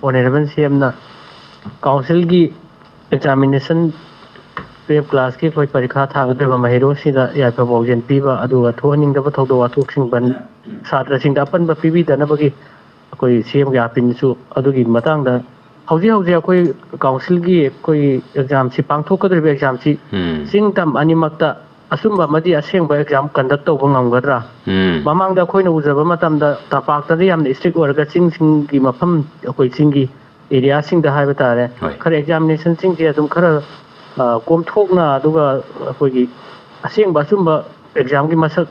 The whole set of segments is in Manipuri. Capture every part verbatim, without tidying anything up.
ꯑꯣꯅꯔꯦꯕꯜ ꯁꯤ ꯑꯦꯝꯅ ꯀꯥꯎꯟꯁꯤꯜꯒꯤ ꯑꯦꯛꯖꯥꯃꯤꯅꯦꯁꯟ ꯇꯨꯌꯦꯜꯞ ꯀ꯭ꯂꯥꯁꯀꯤ ꯑꯩꯈꯣꯏ ꯄꯔꯤꯈꯥ ꯊꯥꯒꯗꯧꯔꯤꯕ ꯃꯍꯩꯔꯣꯏꯁꯤꯡꯗ ꯌꯥꯏꯐ ꯄꯥꯎꯖꯦꯜ ꯄꯤꯕ, ꯑꯗꯨꯒ ꯊꯣꯛꯍꯟꯅꯤꯡꯗꯕ ꯊꯧꯗꯣꯛ ꯋꯥꯊꯣꯛꯁꯤꯡ ꯕꯟ, ꯁꯥꯇ꯭ꯔꯁꯤꯡꯗ ꯑꯄꯟꯕ ꯄꯤꯕꯤꯗꯅꯕꯒꯤ ꯑꯩꯈꯣꯏ ꯁꯤ ꯑꯦꯝꯒꯤ ꯑꯥꯔꯄꯤꯅꯁꯨ ꯑꯗꯨꯒꯤ ꯃꯇꯥꯡꯗ ꯍꯧꯖꯤꯛ ꯍꯧꯖꯤꯛ ꯑꯩꯈꯣꯏ ꯀꯥꯎꯟꯁꯤꯜꯒꯤ ꯑꯩꯈꯣꯏꯒꯤ ꯑꯦꯛꯖꯥꯝꯁꯤ, ꯄꯥꯡꯊꯣꯛꯀꯗꯧꯔꯤꯕ ꯑꯦꯛꯖꯥꯝꯁꯤ ꯎꯝ꯫ ꯆꯤꯡ ꯇꯝ ꯑꯅꯤꯃꯛꯇ ꯑꯆꯨꯝꯕ ꯑꯃꯗꯤ ꯑꯁꯦꯡꯕ ꯑꯦꯛꯖꯥꯝ ꯀꯟꯗꯛ ꯇꯧꯕ ꯉꯝꯒꯗ꯭ꯔꯥ? ꯎꯝ꯫ ꯃꯃꯥꯡꯗ ꯑꯩꯈꯣꯏꯅ ꯎꯖꯕ ꯃꯇꯝꯗ ꯇꯝꯄꯥꯛꯇꯗꯤ ꯌꯥꯝꯅ ꯏꯁꯇ꯭ꯔꯤꯛ ꯑꯣꯏꯔꯒ ꯆꯤꯡꯁꯤꯡꯒꯤ ꯃꯐꯝ, ꯑꯩꯈꯣꯏ ꯆꯤꯡꯒꯤ ꯑꯦꯔꯤꯌꯥꯁꯤꯡꯗ ꯍꯥꯏꯕ ꯇꯥꯔꯦ, ꯍꯣꯏ꯫ ꯈꯔ ꯑꯦꯛꯖꯥꯃꯤꯅꯦꯁꯟꯁꯤꯡꯁꯦ ꯑꯗꯨꯝ ꯈꯔ, ꯑ, ꯀꯣꯝꯊꯣꯛꯅ, ꯑꯗꯨꯒ ꯑꯩꯈꯣꯏꯒꯤ ꯑꯁꯦꯡꯕ ꯑꯆꯨꯝꯕ ꯑꯦꯛꯖꯥꯝꯒꯤ ꯃꯁꯛ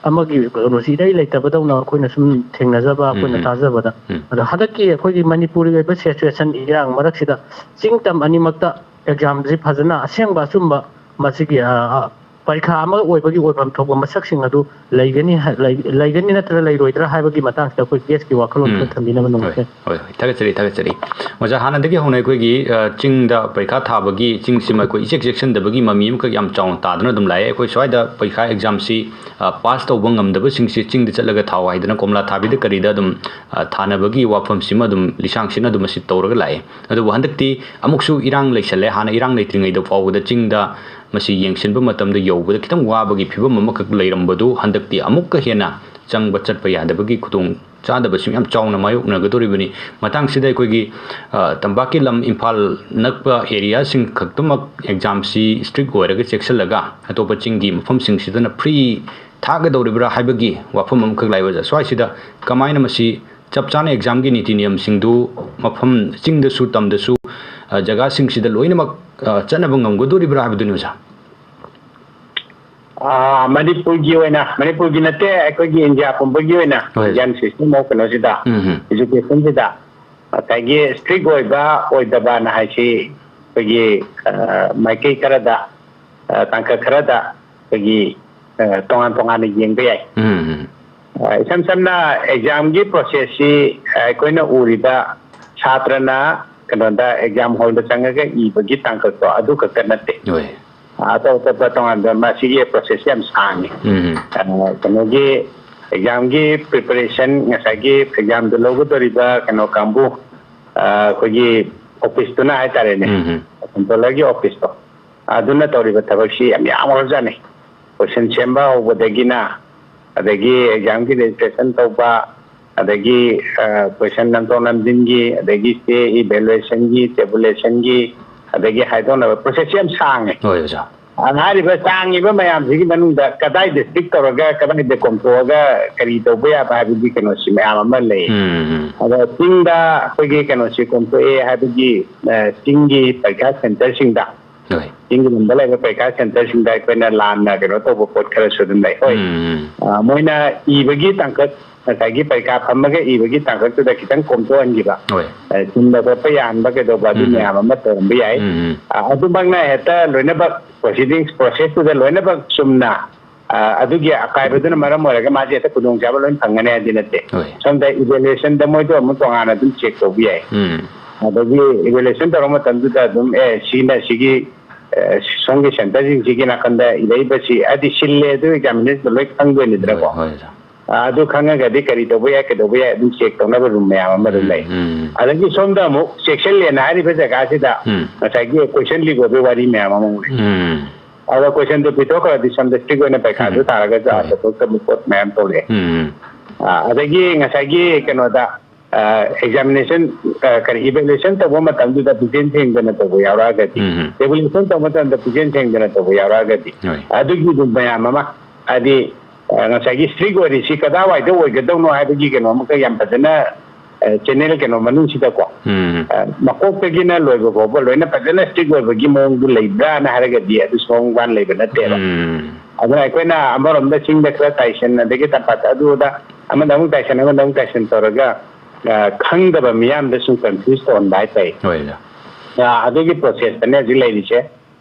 ꯑꯃꯒꯤ ꯀꯩꯅꯣꯁꯤ ꯏꯔꯩ ꯂꯩꯇꯕꯗꯧꯅ ꯑꯩꯈꯣꯏꯅ ꯁꯨꯝ ꯊꯦꯡꯅꯖꯕ, ꯎꯝ, ꯑꯩꯈꯣꯏꯅ ꯎꯝ꯫ ꯇꯥꯖꯕꯗ꯫ ꯎꯝ꯫ ꯑꯗꯣ ꯍꯟꯗꯛꯀꯤ ꯑꯩꯈꯣꯏꯒꯤ ꯃꯅꯤꯄꯨꯔꯒꯤ ꯑꯣꯏꯕ ꯁꯤꯆꯨꯋꯦꯁꯟ ꯏꯔꯥꯡ ꯃꯔꯛꯁꯤꯗ ꯆꯤꯡ ꯇꯝ ꯑꯅꯤꯃꯛꯇ ꯑꯦꯛꯖꯥꯝꯁꯤ ꯐꯖꯅ ꯑꯁꯦꯡꯕ ꯑꯆꯨꯝꯕ ꯃꯁꯤꯒꯤ, ꯑ, ꯑ, ꯄꯔꯤꯈꯥ ꯑꯃ ꯑꯣꯏꯕꯒꯤ ꯑꯣꯏꯐꯝ ꯊꯣꯛꯄ ꯃꯁꯛꯁꯤꯡ ꯑꯗꯨ ꯂꯩꯒꯅꯤ ꯍꯥꯏ-, ꯂꯩ-, ꯂꯩꯒꯅꯤ ꯅꯠꯇ꯭ꯔ ꯂꯩꯔꯣꯏꯗ꯭ꯔꯥ ꯍꯥꯏꯕꯒꯤ ꯃꯇꯥꯡꯁꯤꯗ ꯑꯩꯈꯣꯏ ꯒꯦꯁꯀꯤ ꯋꯥꯈꯜꯂꯣꯟ ꯎꯝ꯫ ꯈꯔ ꯊꯝꯕꯤꯅꯕ ꯍꯣꯏ, ꯅꯨꯡꯉꯥꯏꯖꯩ꯫ ꯍꯣꯏ, ꯍꯣꯏ꯫ ꯊꯥꯒꯠꯆꯔꯤ, ꯊꯥꯒꯠꯆꯔꯤ꯫ ꯑꯣꯖꯥ, ꯍꯥꯟꯅꯗꯒꯤ ꯍꯧꯅ ꯑꯩꯈꯣꯏꯒꯤ, ꯑ, ꯆꯤꯡꯗ ꯄꯔꯤꯈꯥ ꯊꯥꯕꯒꯤ, ꯆꯤꯡꯁꯤꯃ ꯑꯩꯈꯣꯏ ꯏꯆꯦꯛ ꯆꯦꯛꯁꯤꯟꯗꯕꯒꯤ ꯃꯃꯤ ꯑꯃꯈꯛ ꯌꯥꯝ ꯆꯥꯎꯅ ꯇꯥꯗꯨꯅ ꯑꯗꯨꯝ ꯂꯥꯛꯑꯦ꯫ ꯑꯩꯈꯣꯏ ꯁ꯭ꯋꯥꯏꯗ ꯄꯔꯤꯈꯥ ꯑꯦꯛꯖꯥꯝꯁꯤ, ꯑ, ꯄꯥꯁ ꯇꯧꯕ ꯉꯝꯗꯕꯁꯤꯡꯁꯤ ꯆꯤꯡꯗ ꯆꯠꯂꯒ ꯊꯥꯎ ꯍꯥꯏꯗꯅ ꯀꯣꯝꯂꯥ ꯊꯥꯕꯤꯗ ꯀꯔꯤꯗ ꯑꯗꯨꯝ, ꯑ, ꯊꯥꯅꯕꯒꯤ ꯋꯥꯐꯝꯁꯤꯃ ꯑꯗꯨꯝ ꯂꯤꯁꯥꯡꯁꯤꯟꯅ ꯑꯗꯨꯝ ꯑꯁꯤ ꯇꯧꯔꯒ ꯂꯥꯛꯑꯦ꯫ ꯑꯗꯨꯕꯨ ꯍꯟꯗꯛꯇꯤ ꯑꯃꯨꯛꯁꯨ ꯏꯔꯥꯡ ꯂꯩꯁꯜꯂꯦ꯫ ꯍꯥꯟꯅ ꯏꯔꯥꯡ ꯂꯩꯇ꯭ꯔꯤꯉꯩꯗ ꯐꯥꯎꯕꯗ ꯆꯤꯡꯗ ꯃꯁꯤ ꯌꯦꯡꯁꯤꯟꯕ ꯃꯇꯝꯗ ꯌꯧꯕꯗ ꯈꯤꯇꯪ ꯋꯥꯕꯒꯤ ꯐꯤꯕꯝ ꯑꯃꯈꯛ ꯂꯩꯔꯝꯕꯗꯨ ꯍꯟꯗꯛꯇꯤ ꯑꯃꯨꯛꯀ ꯍꯦꯟꯅ ꯆꯪꯕ ꯆꯠꯄ ꯌꯥꯗꯕꯒꯤ ꯈꯨꯗꯣꯡ ꯆꯥꯗꯕꯁꯤ ꯌꯥꯝ ꯆꯥꯎꯅ ꯃꯥꯌꯣꯛꯅꯒꯗꯧꯔꯤꯕꯅꯤ꯫ ꯃꯇꯥꯡꯁꯤꯗ ꯑꯩꯈꯣꯏꯒꯤ, ꯑ, ꯇꯝꯄꯥꯛꯀꯤ ꯂꯝ ꯏꯝꯐꯥꯜ ꯅꯛꯄ ꯑꯦꯔꯤꯌꯥꯁꯤꯡ ꯈꯛꯇꯃꯛ ꯑꯦꯛꯖꯥꯝꯁꯤ ꯏꯁꯇ꯭ꯔꯤꯛ ꯑꯣꯏꯔꯒ ꯆꯦꯛꯁꯤꯜꯂꯒ ꯑꯇꯣꯞꯄ ꯆꯤꯡꯒꯤ ꯃꯐꯝꯁꯤꯡꯁꯤꯗꯅ ꯐ꯭ꯔꯤ ꯊꯥꯒꯗꯧꯔꯤꯕ꯭ꯔꯥ ꯍꯥꯏꯕꯒꯤ ꯋꯥꯐꯝ ꯑꯃꯈꯛ ꯂꯥꯛꯏ ꯑꯣꯖꯥ꯫ ꯁ꯭ꯋꯥꯏꯁꯤꯗ ꯀꯃꯥꯏꯅ ꯃꯁꯤ ꯆꯞ ꯆꯥꯅ ꯑꯦꯛꯖꯥꯝꯒꯤ ꯅꯤꯇꯤ ꯅꯤꯌꯝꯁꯤꯡꯗꯨ ꯃꯐꯝ ꯆꯤꯡꯗꯁꯨ ꯇꯝꯗꯁꯨ, ꯑ, ꯖꯒꯥꯁꯤꯡꯁꯤꯗ ꯂꯣꯏꯅꯃꯛ, ꯑ, ꯆꯠꯅꯕ ꯉꯝꯒꯗꯧꯔꯤꯕ꯭ꯔꯥ ꯍꯥꯏꯕꯗꯨꯅꯤ ꯑꯣꯖꯥ꯫ ꯑꯥ, ꯃꯅꯤꯄꯨꯔꯒꯤ ꯑꯣꯏꯅ, ꯃꯅꯤꯄꯨꯔꯒꯤ ꯅꯠꯇꯦ, ꯑꯩꯈꯣꯏꯒꯤ ꯏꯟꯗꯤꯌꯥ ꯄꯨꯝꯕꯒꯤ ꯑꯣꯏꯅ ꯍꯣꯏ꯫ ꯑꯦꯛꯖꯥꯝ ꯁꯤꯁꯇꯦꯝ ꯑꯣꯐ ꯀꯩꯅꯣꯁꯤꯗ, ꯎꯝ, ꯎꯝ꯫ ꯏꯖꯨꯀꯦꯁꯟꯁꯤꯗ ꯉꯁꯥꯏꯒꯤ ꯏꯁꯇ꯭ꯔꯤꯛ ꯑꯣꯏꯕ ꯑꯣꯏꯗꯕꯅ ꯍꯥꯏꯁꯤ ꯑꯩꯈꯣꯏꯒꯤ, ꯑ, ꯃꯥꯏꯀꯩ ꯈꯔꯗ, ꯑ, ꯇꯥꯡꯀꯛ ꯈꯔꯗ ꯑꯩꯈꯣꯏꯒꯤ, ꯑ, ꯇꯣꯉꯥꯟ ꯇꯣꯉꯥꯟꯅ ꯌꯦꯡꯕ ꯌꯥꯏ꯫ ꯎꯝ, ꯎꯝ꯫ ꯑ, ꯏꯁꯝ ꯁꯝꯅ ꯑꯦꯛꯖꯥꯝꯒꯤ ꯄ꯭ꯔꯣꯁꯦꯁꯁꯤ, ꯑ, ꯑꯩꯈꯣꯏꯅ ꯎꯔꯤꯕ ꯁꯥꯇ꯭ꯔꯅ ꯀꯩꯅꯣꯗ ꯑꯦꯛꯖꯥꯝ ꯍꯣꯜꯗ ꯆꯪꯉꯒ ꯏꯕꯒꯤ ꯇꯥꯡꯀꯛꯇꯣ ꯑꯗꯨ ꯈꯛꯇ ꯅꯠꯇꯦ꯫ ꯍꯣꯏ꯫ ꯑꯇꯣꯞ ꯑꯇꯣꯞꯄ ꯇꯣꯉꯥꯟꯕ ꯃꯁꯤꯒꯤ ꯄ꯭ꯔꯣꯁꯦꯁꯁꯤ ꯌꯥꯝ ꯁꯥꯡꯉꯤ꯫ ꯎꯝ꯫ ꯑ, ꯀꯩꯅꯣꯒꯤ ꯑꯦꯛꯖꯥꯝꯒꯤ ꯄ꯭ꯔꯤꯄꯦꯔꯦꯁꯟ, ꯉꯁꯥꯏꯒꯤ ꯑꯦꯛꯖꯥꯝꯗ ꯂꯧꯒꯗꯧꯔꯤꯕ ꯀꯩꯅꯣ ꯀꯥꯡꯕꯨ, ꯑ, ꯑꯩꯈꯣꯏꯒꯤ ꯑꯣꯐꯤꯁꯇꯨꯅ ꯍꯥꯏꯇꯥꯔꯦꯅꯦ, ꯎꯝ, ꯎꯝ꯫ ꯀꯟꯇ꯭ꯔꯣꯂꯔꯒꯤ ꯑꯣꯐꯤꯁꯇꯣ, ꯑꯗꯨꯅ ꯇꯧꯔꯤꯕ ꯊꯕꯛꯁꯤ ꯌꯥꯝ ꯌꯥꯝꯈ꯭ꯔꯖꯥꯠꯅꯤ꯫ ꯀꯣꯏꯁꯟ ꯁꯦꯝꯕ ꯍꯧꯕꯗꯒꯤꯅ, ꯑꯗꯒꯤ ꯑꯦꯛꯖꯥꯝꯒꯤ ꯔꯦꯖꯤꯁꯇ꯭ꯔꯦꯁꯟ ꯇꯧꯕ, ꯑꯗꯒꯤ, ꯑ, ꯀꯣꯏꯁꯟ ꯅꯝꯊꯣꯛ ꯅꯝꯖꯤꯟꯒꯤ, ꯑꯗꯒꯤ ꯆꯦ ꯏꯚꯦꯂꯨꯑꯦꯁꯟꯒꯤ, ꯇꯦꯕꯨꯂꯦꯁꯟꯒꯤ, ꯑꯗꯒꯤ ꯍꯥꯏꯗꯣꯛꯅꯕ ꯄ꯭ꯔꯣꯁꯦꯁꯁꯤ ꯌꯥꯝ ꯁꯥꯡꯉꯦ꯫ ꯍꯣꯏ, ꯑꯣꯖꯥ꯫ ꯑ, ꯍꯥꯏꯔꯤꯕ ꯁꯥꯡꯉꯤꯕ ꯃꯌꯥꯝꯁꯤꯒꯤ ꯃꯅꯨꯡꯗ ꯀꯗꯥꯏꯗ ꯁ꯭ꯇ꯭ꯔꯤꯛ ꯇꯧꯔꯒ ꯀꯗꯥꯏꯗ ꯀꯣꯝꯊꯣꯛꯑꯒ ꯀꯔꯤ ꯇꯧꯕ ꯌꯥꯕ ꯍꯥꯏꯕꯒꯤ ꯀꯩꯅꯣꯁꯤ ꯃꯌꯥꯝ ꯑꯃ ꯂꯩ꯫ ꯎꯝ, ꯎꯝ꯫ ꯑꯗꯣ ꯆꯤꯡꯗ ꯑꯩꯈꯣꯏꯒꯤ ꯀꯩꯅꯣꯁꯤ ꯀꯣꯝꯊꯣꯛꯑꯦ ꯍꯥꯏꯕꯒꯤ, ꯑ, ꯆꯤꯡꯒꯤ ꯄꯔꯤꯈꯥ ꯁꯦꯟꯇꯔꯁꯤꯡꯗ, ꯍꯣꯏ꯫ ꯆꯤꯡꯒꯤ ꯂꯝꯗ ꯂꯩꯕ ꯄꯔꯤꯈꯥ ꯁꯦꯟꯇꯔꯁꯤꯡꯗ ꯑꯩꯈꯣꯏꯅ ꯂꯥꯟꯅ ꯀꯩꯅꯣ ꯇꯧꯕ ꯄꯣꯠ ꯈꯔꯁꯨ ꯑꯗꯨꯝ ꯂꯩ꯫ ꯍꯣꯏ꯫ ꯎꯝ, ꯎꯝ꯫ ꯑ, ꯃꯣꯏꯅ ꯏꯕꯒꯤ ꯇꯥꯡꯀꯛ, ꯉꯁꯥꯏꯒꯤ ꯄꯔꯤꯈꯥ ꯐꯝꯃꯒ ꯏꯕꯒꯤ ꯇꯥꯡꯀꯛꯇꯨꯗ ꯈꯤꯇꯪ ꯀꯣꯝꯊꯣꯛꯍꯟꯈꯤꯕ, ꯍꯣꯏ꯫ ꯑ, ꯁꯤꯟꯕ ꯈꯣꯠꯄ ꯌꯥꯍꯟꯕ ꯀꯩꯗꯧꯕ ꯑꯗꯨ ꯎꯝ, ꯎꯝ꯫ ꯃꯌꯥꯝ ꯑꯃ ꯇꯧꯔꯝꯕ ꯌꯥꯏ꯫ ꯎꯝ, ꯎꯝ꯫ ꯑ, ꯑꯗꯨꯃꯛꯅ ꯍꯦꯛꯇ ꯂꯣꯏꯅꯃꯛ ꯄ꯭ꯔꯣꯁꯤꯗꯤꯡꯁ ꯄ꯭ꯔꯣꯁꯦꯁꯇꯨꯗ ꯂꯣꯏꯅꯃꯛ ꯆꯨꯝꯅ, ꯑ, ꯑꯗꯨꯒꯤ ꯑꯀꯥꯏꯕꯗꯨꯅ ꯃꯔꯝ ꯑꯣꯏꯔꯒ ꯃꯥꯁꯦ ꯍꯦꯛꯇ ꯈꯨꯗꯣꯡꯆꯥꯕ ꯂꯣꯏ ꯐꯪꯒꯅꯤ ꯍꯥꯏꯗꯤ ꯅꯠꯇꯦ꯫ ꯍꯣꯏ꯫ ꯁꯣꯝꯗ ꯏꯚꯦꯂꯨꯑꯦꯁꯟꯗ ꯃꯣꯏꯗꯣ ꯑꯃꯨꯛ ꯇꯣꯉꯥꯟꯅ ꯑꯗꯨꯝ ꯆꯦꯛ ꯇꯧꯕ ꯌꯥꯏ꯫ ꯎꯝ꯫ ꯑꯗꯒꯤ ꯏꯚꯦꯂꯨꯑꯦꯁꯟ ꯇꯧꯔꯛꯄ ꯃꯇꯝꯗꯨꯗ ꯑꯗꯨꯝ, ꯑꯦ, ꯁꯤꯅ ꯁꯤꯒꯤ, ꯑꯦ, ꯁꯣꯝꯒꯤ ꯁꯦꯟꯇꯔꯁꯤꯡꯁꯤꯒꯤ ꯅꯥꯀꯟꯗ ꯏꯔꯛꯏꯕꯁꯤ ꯍꯥꯏꯗꯤ ꯁꯤꯜꯂꯦ ꯑꯗꯨ ꯑꯦꯛꯖꯥꯃꯤꯅꯦꯁꯟꯗ ꯂꯣꯏ ꯈꯪꯗꯣꯏꯅꯤꯗꯅꯀꯣ꯫ ꯍꯣꯏ, ꯍꯣꯏ, ꯑꯣꯖꯥ꯫ ꯑ, ꯑꯗꯨ ꯈꯪꯉꯒꯗꯤ ꯀꯔꯤ ꯇꯧꯕ ꯌꯥꯏ, ꯀꯩꯗꯧꯕ ꯌꯥꯏ, ꯑꯗꯨꯝ ꯆꯦꯛ ꯇꯧꯅꯕ ꯔꯨꯝ ꯃꯌꯥꯝ ꯑꯃ ꯑꯗꯨꯝ ꯎꯝ, ꯂꯩ꯫ ꯎꯝ꯫ ꯑꯗꯒꯤ ꯁꯣꯝꯗ ꯑꯃꯨꯛ ꯆꯦꯛꯁꯤꯜꯂꯦꯅ ꯍꯥꯏꯔꯤꯕ ꯖꯒꯥꯁꯤꯗ ꯎꯝ꯫ ꯉꯁꯥꯏꯒꯤ ꯀꯣꯏꯁꯟ ꯂꯤꯛ ꯑꯣꯏꯕꯒꯤ ꯋꯥꯔꯤ ꯃꯌꯥꯝ ꯑꯃ ꯑꯃꯨꯛ ꯂꯩ꯫ ꯎꯝ꯫ ꯑꯗꯣ ꯀꯣꯏꯁꯟꯗꯣ ꯄꯤꯊꯣꯛꯈ꯭ꯔꯗꯤ ꯁꯣꯝꯗ ꯁ꯭ꯇ꯭ꯔꯤꯛ ꯑꯣꯏꯅ ꯄꯔꯤꯈꯥꯗꯨ ꯎꯝ꯫ ꯊꯥꯔꯒꯁꯨ ꯑꯥ ꯍꯣꯏ꯫ ꯆꯠꯊꯣꯛꯇꯕ ꯄꯣꯠ ꯃꯌꯥꯝ ꯊꯣꯛꯂꯛꯑꯦ꯫ ꯎꯝ꯫ ꯑ, ꯑꯗꯒꯤ ꯉꯁꯥꯏꯒꯤ ꯀꯩꯅꯣꯗ, ꯑ, ꯑꯦꯛꯖꯥꯃꯤꯅꯦꯁꯟ, ꯑ, ꯀꯔꯤ, ꯏꯚꯦꯂꯨꯑꯦꯁꯟ ꯇꯧꯕ ꯃꯇꯝꯗꯨꯗ ꯄꯨꯛꯆꯦꯟ ꯁꯦꯡꯗꯅ ꯇꯧꯕ ꯌꯥꯎꯔꯛꯑꯒꯗꯤ, ꯎꯝ, ꯎꯝ꯫ ꯇꯦꯕꯨꯂꯦꯁꯟ ꯇꯧꯕ ꯃꯇꯝꯗ ꯄꯨꯛꯆꯦꯟ ꯁꯦꯡꯗꯅ ꯇꯧꯕ ꯌꯥꯎꯔꯛꯑꯒꯗꯤ, ꯍꯣꯏ꯫ ꯑꯗꯨꯒꯤ ꯑꯗꯨꯝ ꯃꯌꯥꯝ ꯑꯃ, ꯍꯥꯏꯗꯤ, ꯑ, ꯉꯁꯥꯏꯒꯤ ꯁ꯭ꯇ꯭ꯔꯤꯛ ꯑꯣꯏꯔꯤꯁꯤ ꯀꯗꯥꯏꯋꯥꯏꯗ ꯑꯣꯏꯒꯗꯧꯅꯣ ꯍꯥꯏꯕꯒꯤ ꯀꯩꯅꯣ ꯑꯃꯈꯛ ꯌꯥꯝ ꯐꯖꯅ, ꯑ, ꯆꯦꯅꯦꯜ ꯀꯩꯅꯣ ꯃꯅꯨꯡꯁꯤꯗꯀꯣ, ꯎꯝ꯫ ꯑ, ꯃꯀꯣꯛꯇꯒꯤꯅ ꯂꯣꯏꯕ ꯐꯥꯎꯕ ꯂꯣꯏꯅ ꯐꯖꯅ ꯁ꯭ꯇ꯭ꯔꯤꯛ ꯑꯣꯏꯕꯒꯤ ꯃꯑꯣꯡꯗꯨ ꯂꯩꯕ꯭ꯔꯥꯅ ꯍꯥꯏꯔꯒꯗꯤ ꯑꯗꯨ ꯁꯨꯡ ꯋꯥꯟ ꯂꯩꯕ ꯅꯠꯇꯦꯕ꯫ ꯎꯝ꯫ ꯑꯗꯨꯅ ꯑꯩꯈꯣꯏꯅ ꯑꯃꯔꯣꯝꯗ ꯆꯤꯡꯗ ꯈꯔ ꯇꯥꯏꯁꯟ, ꯑꯗꯒꯤ ꯇꯝꯄꯥꯛꯇ ꯑꯗꯨꯗ ꯑꯃꯗ ꯑꯃꯨꯛ ꯇꯥꯏꯁꯟ, ꯑꯃꯗ ꯑꯃꯨꯛ ꯇꯥꯏꯁꯟ ꯇꯧꯔꯒ, ꯑ, ꯈꯪꯗꯕ ꯃꯤꯌꯥꯝꯗ ꯁꯨꯝ ꯀꯟꯐ꯭ꯌꯨꯁ ꯇꯧꯍꯟꯕ ꯍꯥꯏꯇꯥꯔꯦ꯫ ꯍꯣꯏ, ꯑꯣꯖꯥ꯫ ꯑ, ꯑꯗꯨꯒꯤ ꯄ꯭ꯔꯣꯁꯦꯁꯇꯅꯦ ꯍꯧꯖꯤꯛ ꯂꯩꯔꯤꯁꯦ꯫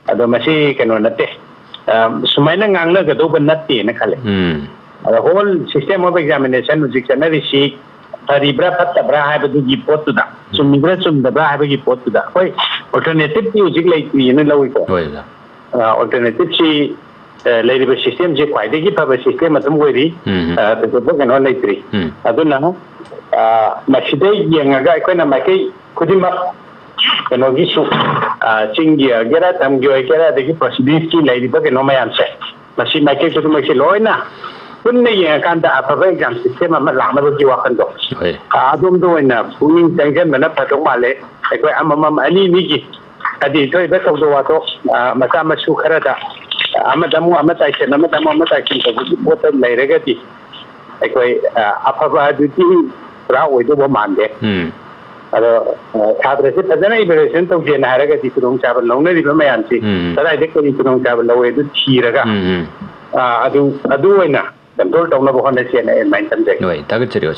ꯑꯗꯣ ꯃꯁꯤ ꯀꯩꯅꯣ ꯅꯠꯇꯦ, ꯑ, ꯁꯨꯃꯥꯏꯅ ꯉꯥꯡꯅꯒꯗꯧꯕ ꯅꯠꯇꯦꯅ ꯈꯜꯂꯦ꯫ ꯎꯝ꯫ ꯑꯗꯣ whole system of examination ꯍꯧꯖꯤꯛ ꯆꯠꯅꯔꯤꯁꯤ ꯐꯔꯤꯕ꯭ꯔꯥ ꯐꯠꯇꯕ꯭ꯔꯥ ꯍꯥꯏꯕꯗꯨꯒꯤ ꯄꯣꯠꯇꯨꯗ, ꯆꯨꯝꯃꯤꯕ꯭ꯔꯥ ꯆꯨꯝꯗꯕ꯭ꯔꯥ ꯍꯥꯏꯕꯒꯤ ꯄꯣꯠꯇꯨꯗ, ꯑꯩꯈꯣꯏ ꯑꯜꯇꯔꯅꯦꯇꯤꯚꯇꯤ ꯍꯧꯖꯤꯛ ꯂꯩꯇ꯭ꯔꯤꯅ ꯂꯧꯏꯀꯣ꯫ ꯍꯣꯏ, ꯑꯣꯖꯥ꯫ ꯑ, ꯑꯜꯇꯔꯅꯦꯇꯤꯚꯁꯤ ꯑ, ꯂꯩꯔꯤꯕ system ꯁꯦ ꯈ꯭ꯋꯥꯏꯗꯒꯤ ꯐꯕ system ꯑꯗꯨꯝ ꯑꯣꯏꯔꯤ꯫ ꯎꯝ꯫ ꯑ, ꯊꯣꯏꯗꯣꯛꯄ ꯀꯩꯅꯣ ꯂꯩꯇ꯭ꯔꯤ꯫ ꯎꯝ꯫ ꯑꯗꯨꯅ, ꯑ, ꯃꯁꯤꯗꯩ ꯌꯦꯡꯉꯒ ꯑꯩꯈꯣꯏꯅ ꯃꯥꯏꯀꯩ ꯈꯨꯗꯤꯡꯃꯛ ꯀꯩꯅꯣꯒꯤꯁꯨ, ꯑ, ꯆꯤꯡꯒꯤ ꯑꯣꯏꯒꯦꯔꯥ, ꯇꯝꯒꯤ ꯑꯣꯏꯒꯦꯔꯥ, ꯑꯗꯒꯤ proceedings ꯀꯤ ꯂꯩꯔꯤꯕ ꯀꯩꯅꯣ ꯃꯌꯥꯝꯁꯦ, ꯃꯁꯤ ꯃꯥꯏꯀꯩ ꯈꯨꯗꯤꯡꯃꯛꯁꯦ ꯂꯣꯏꯅ ꯄꯨꯟꯅ ꯌꯦꯡꯉꯀꯥꯟꯗ ꯑꯐꯕ exam system ꯑꯃ ꯂꯥꯛꯅꯕꯒꯤ ꯋꯥꯈꯜꯗꯣ, ꯍꯣꯏ꯫ ꯑ, ꯑꯗꯣꯝꯗ ꯑꯣꯏꯅ ꯄꯨꯛꯅꯤꯡ ꯆꯪꯁꯤꯟꯕꯅ ꯐꯗꯧ ꯃꯥꯜꯂꯦ꯫ ꯑꯩꯈꯣꯏ ꯑꯃꯃꯝ, ꯑꯅꯤ, ꯑꯅꯤꯒꯤ ꯍꯥꯏꯗꯤ ꯊꯣꯛꯏꯕ ꯊꯧꯗꯣꯛ ꯋꯥꯊꯣꯛ, ꯑ, ꯃꯆꯥ ꯃꯁꯨ ꯈꯔꯗ ꯑꯃꯗ ꯑꯃꯨꯛ ꯑꯃ ꯇꯥꯏꯁꯤꯟ, ꯑꯃꯗ ꯑꯃꯨꯛ ꯑꯃ ꯇꯥꯏꯁꯤꯟ ꯇꯧꯕꯒꯤ ꯄꯣꯠꯇ ꯂꯩꯔꯒꯗꯤ ꯑꯩꯈꯣꯏ, ꯑ, ꯑꯐꯕ ꯑꯗꯨꯗꯤ ꯄꯨꯔꯥ ꯑꯣꯏꯗꯧꯕ ꯃꯥꯟꯗꯦ꯫ ꯎꯝ꯫ ꯑꯗꯣ, ꯑ, ꯁꯥꯇ꯭ꯔꯁꯦ ꯐꯖꯅ evaluation ꯇꯧꯁꯦꯅ ꯍꯥꯏꯔꯒꯗꯤ ꯈꯨꯗꯣꯡꯆꯥꯕ ꯂꯧꯅꯔꯤꯕ ꯃꯌꯥꯝꯁꯤ ꯎꯝ꯫ ꯀꯗꯥꯏꯗ ꯀꯔꯤ ꯈꯨꯗꯣꯡꯆꯥꯕ ꯂꯧꯋꯦ ꯑꯗꯨ ꯊꯤꯔꯒ, ꯎꯝ, ꯎꯝ꯫ ꯑ, ꯑꯗꯨ, ꯑꯗꯨ ꯑꯣꯏꯅ control ꯇꯧꯅꯕ ꯍꯣꯠꯅꯁꯦꯅ ꯑꯩ ꯑꯗꯨꯃꯥꯏꯅ ꯊꯝꯖꯒꯦ꯫ ꯍꯣꯏ, ꯊꯥꯒꯠꯆꯔꯤ ꯑꯣꯖꯥ꯫